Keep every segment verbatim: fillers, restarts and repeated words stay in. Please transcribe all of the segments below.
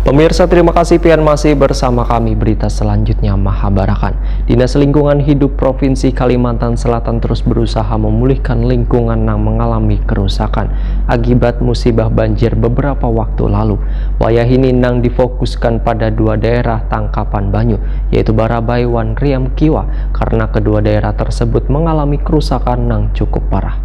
Pemirsa, terima kasih pian masih bersama kami. Berita selanjutnya mahabarakan. Dinas Lingkungan Hidup Provinsi Kalimantan Selatan terus berusaha memulihkan lingkungan nang mengalami kerusakan akibat musibah banjir beberapa waktu lalu. Wayah ini nang difokuskan pada dua daerah tangkapan banyu, yaitu Barabai wan Riam Kiwa, karena kedua daerah tersebut mengalami kerusakan nang cukup parah.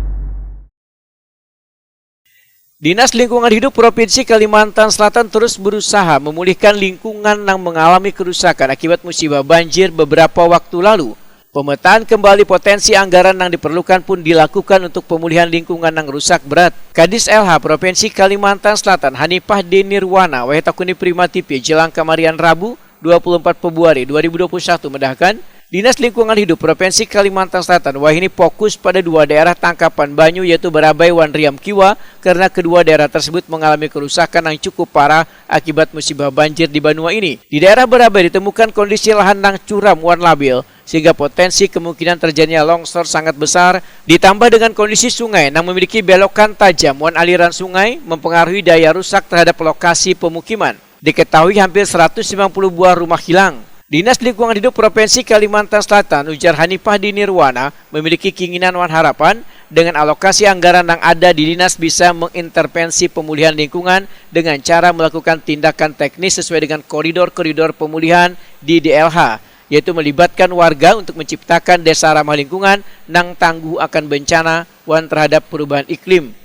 Dinas Lingkungan Hidup Provinsi Kalimantan Selatan terus berusaha memulihkan lingkungan nang mengalami kerusakan akibat musibah banjir beberapa waktu lalu. Pemetaan kembali potensi anggaran nang diperlukan pun dilakukan untuk pemulihan lingkungan nang rusak berat. Kadis L H Provinsi Kalimantan Selatan Hanifah Denirwana wayah takuni Prima T V jelang kamarian Rabu, dua puluh empat Februari dua ribu dua puluh satu, medahkan, Dinas Lingkungan Hidup Provinsi Kalimantan Selatan wahini fokus pada dua daerah tangkapan banyu, yaitu Barabai wan Riam Kiwa, karena kedua daerah tersebut mengalami kerusakan yang cukup parah akibat musibah banjir di banua ini. Di daerah Barabai ditemukan kondisi lahan nang curam wan labil, sehingga potensi kemungkinan terjadinya longsor sangat besar, ditambah dengan kondisi sungai nang memiliki belokan tajam wan aliran sungai mempengaruhi daya rusak terhadap lokasi pemukiman. Diketahui hampir seratus lima puluh buah rumah hilang. Dinas Lingkungan Hidup Provinsi Kalimantan Selatan, ujar Hanifah di Nirwana, memiliki keinginan wan harapan dengan alokasi anggaran yang ada di dinas bisa mengintervensi pemulihan lingkungan dengan cara melakukan tindakan teknis sesuai dengan koridor-koridor pemulihan di D L H, yaitu melibatkan warga untuk menciptakan desa ramah lingkungan nang tangguh akan bencana wan terhadap perubahan iklim.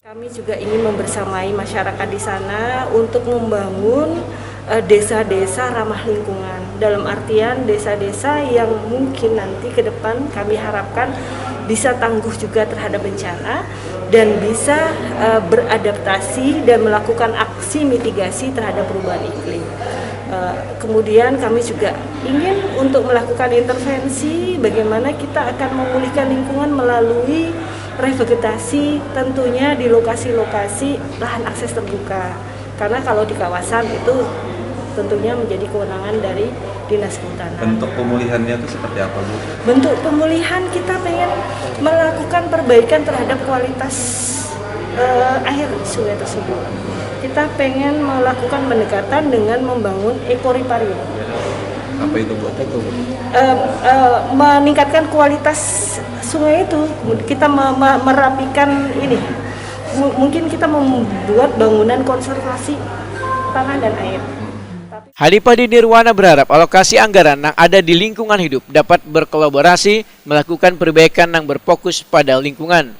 Kami juga ingin membersamai masyarakat di sana untuk membangun, eh, desa-desa ramah lingkungan. Dalam artian desa-desa yang mungkin nanti ke depan kami harapkan bisa tangguh juga terhadap bencana dan bisa, eh, beradaptasi dan melakukan aksi mitigasi terhadap perubahan iklim. Eh, kemudian kami juga ingin untuk melakukan intervensi bagaimana kita akan memulihkan lingkungan melalui revegetasi, tentunya di lokasi-lokasi lahan akses terbuka. Karena kalau di kawasan itu tentunya menjadi kewenangan dari Dinas Kehutanan. Bentuk pemulihannya itu seperti apa, Bu? Bentuk pemulihan, kita pengen melakukan perbaikan terhadap kualitas, eh, air sungai tersebut. Kita pengen melakukan pendekatan dengan membangun ekoriparium. Apa itu, Bu? Apa itu, Bu? Eh, eh, meningkatkan kualitas sungai itu. Kita me- me- merapikan ini. Mu- mungkin kita membuat bangunan konservasi pangan dan air. Tapi Hanifah di Nirwana berharap alokasi anggaran yang ada di lingkungan hidup dapat berkolaborasi melakukan perbaikan yang berfokus pada lingkungan.